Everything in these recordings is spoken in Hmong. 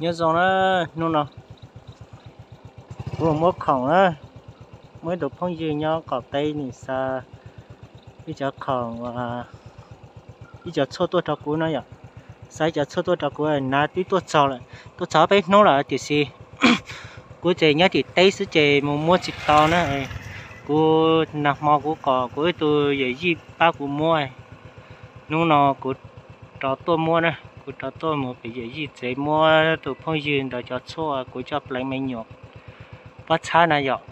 Nyob zoo na, hnub no kuv muab khoom na, muab ib tug phooj ywg nyob qaum teb nws xa ib cov khoom, ib cov tshuaj tuaj rau kuv no yom. Xa ib cov tshuaj tuaj rau kuv, nws twb tuaj txog lawm, tuaj txog peb hnub lawm tiam sis kuv ces nyob tim teb xwb ces mus muab tsis tau na. Kuv nag hmo kuv kom kuv ib tug yawm yij pab kuv muab, hnub no kuv rov tuaj muab na, kuv rov tuaj mus pem yawm yij tsev muab tus phooj ywg ntawd cov tshuaj kuv coj pleev me nyuam pob txhab na yom.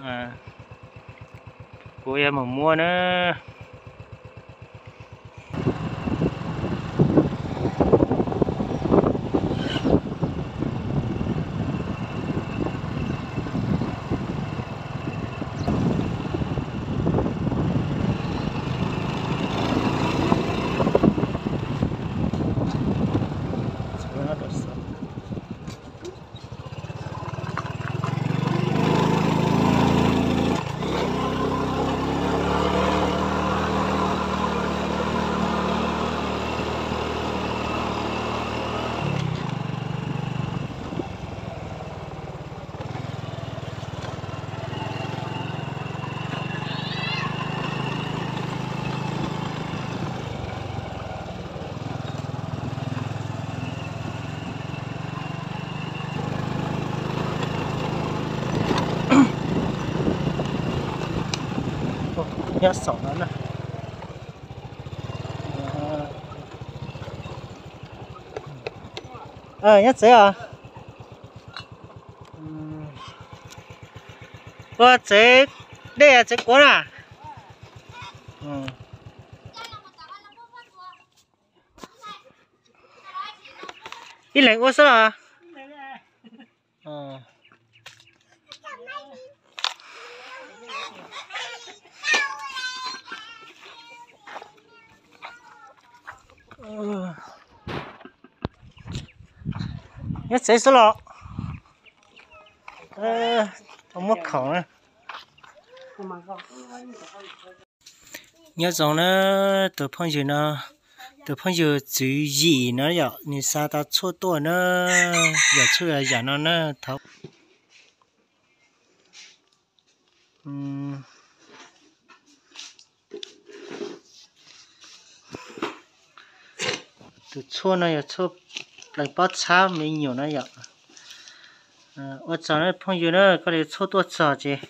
Kuv yuav mus muab na. Nyob saum no na. Nyob tsev os. Ua tsev dej tsev kuav na. Ib leeg ua xwb los? Nyob tsev xwb los? Muab khoom na. Nyob zoo na, tus phooj ywg no, tus phooj ywg Tswv Yim no yom, nws xa tau tshuaj tuaj na, yog tshuaj yam no na, thaum tus tshuaj no yog tshuaj pleev pob txhab me nyuam na yom. Ua tsaug na phooj ywg na, koj li tshuaj tuaj txog ces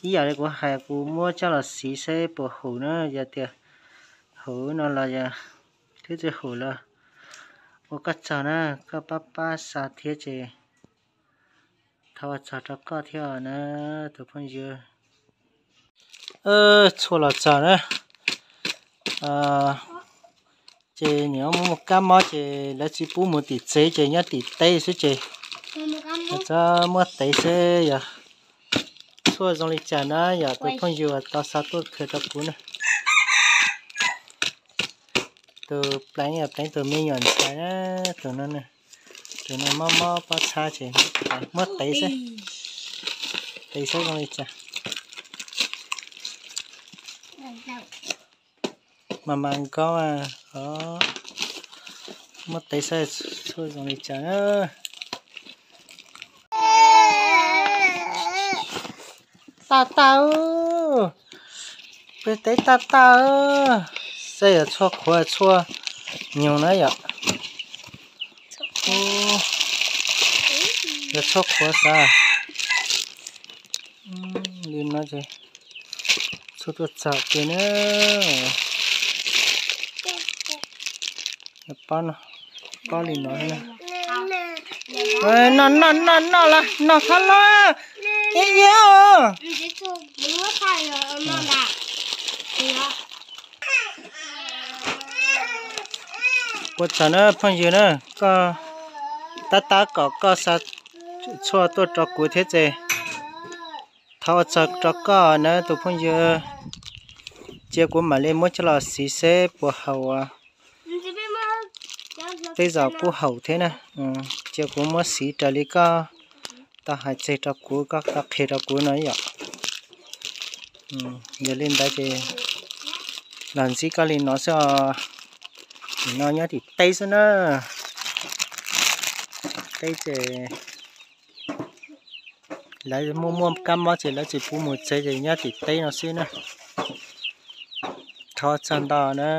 ib yam li kuv hais kuv muab coj los siv seb puas haum na, yog tias haum no los yog twb tsis haum los ua koj tsaug na, koj pab pab xa thiab ces thov ua tsaug rau koj thiab na tus phooj ywg. Tshuaj los txog na, ces nim no muaj kab mob ces lawv tsis pub mus tim tsev ces nyob tim teb xwb ces txhob muab tev seb yog tshuaj zoo li cas na, yog tus phooj ywg uas tau xa tuaj qhia rau kuv na. Tus pleev yog pleev tus me nyuam ntxhais na, tus no, tus no mob mob pob txhab ces muab tev xwb, tev xwb zoo li cas. Mas mas nkob, muab tev saib tshuaj zoo li cas na. Tag tag, peb tev tag tag, saib yog tshuaj qhuav tshuaj nyoog na yom. Yog tshuaj qhuav xav li no ces tshuaj tuaj txog ces na. Pob no, pob li no. Noj noj noj noj las, noj thab loj ib yam os. Ua tsaug na phooj ywg na, koj tab tab kom koj xa tshuaj tuaj rau kuv thiab ces thov ua tsaug rau koj na tus phooj ywg. Cia kuv mam li muab coj los siv seb puas haum. Tej zaum kuj haum thiab na. Cia kuv muab siv raws li koj tau hais tseg rau kuv, koj tau qhia rau kuv no yom. Yog li ntawd ces los ntsib koj li no xwb os. Nim no nyob tim teb xwb na. teb ces lawv muaj muaj kab mob ces lawv tsis pub mus tsev ces nyob tim teb no xwb na. Thov txog ntau na.